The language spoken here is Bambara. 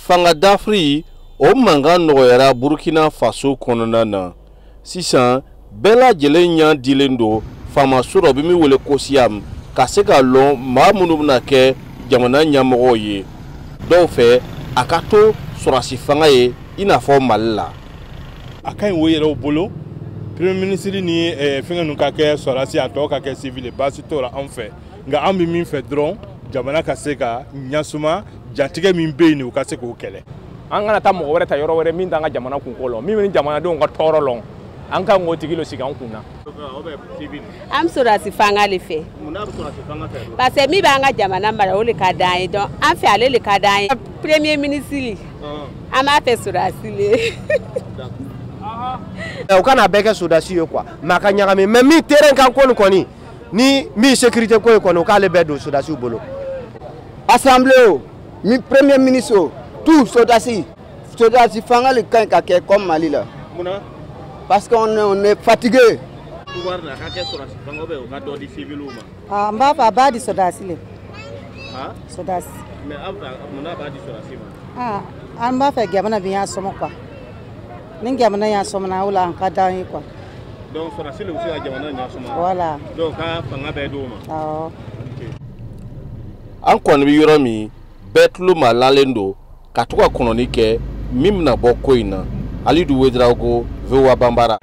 Fanga dafiri o mankan nɔgɔyara Burkina Faso kɔnɔna na. Sisan bɛɛ lajɛlen ɲɛ dilen don faamaso dɔ bɛ min wele ko SIAM, ka se ka lɔn maa minnu bɛna kɛ jamana ɲɛmɔgɔw ye. Dɔw fɛ, a ka to sɔrɔdasi fanga ye i n'a fɔ Mali la. A ka ɲi o yɛrɛw bolo, premier ministre ni fɛngɛ ninnu ka kɛ sɔrɔdasi, a tɔ ka kɛ civil, baasi t'o la anw fɛ. Nka an bɛ min fɛ dɔrɔn, jamana ka se ka ɲasuma, jatigɛ min bɛ yen, u ka se k'o kɛlɛ. An kana taa mɔgɔ wɛrɛ ta yɔrɔ wɛrɛ min t'an ka jamana kunko lɔn, min bɛ jamanadenw ka tɔɔrɔ lɔn. An kan k'o tigi lo sigi an kun na. An bɛ sɔrɔdasi fanga de fɛ, parce que min b'an ka jamana mara, o de ka d'an ye. Donc an fɛ, ale de ka d'an ye. Premier ministre, an b'a fɛ sɔrɔdasi le. U kana bɛɛ kɛ sɔrɔdasi ye quoi, mais a ka ɲagami. Mais min terrain kan ko nin kɔni ni min sécurité ko ye kɔni, o k'ale bɛɛ don sɔrɔdasiw bolo. Assemblée o mi, premier ministre o, tout sɔrɔdasi. Sɔrɔdasi fanga le ka ɲi ka kɛ comme Mali la. Munna? Parce qu'on est, on est fatigué. Pouvoir la ka kɛ sɔrɔdasi fanga ou bien u ka dɔ di civiliw ma? Ah, n b'a fɛ a b'a di sɔrɔdasi le. Ah? Sɔrɔdasi. Mais aw fɛ, munna a b'a di sɔrɔdasi ma? Ah, an b'a fɛ jamana bɛ y'a sɔmɔ quoi. Ni jamana y'a sɔmɔ, o la an ka d'an ye quoi. Donc sɔrɔdasi le bɛ se ka jamana ɲɛ sɔmɔ? Voilà. Donc ka fanga bɛɛ d'o ma? Awɔ. An kɔni bɛ yɔrɔ min, bɛɛ tulo ma lalen don ka to ka kɔnɔni kɛ min bɛna bɔ ko in na. Alidu Wedirawogo, VOA Banbara.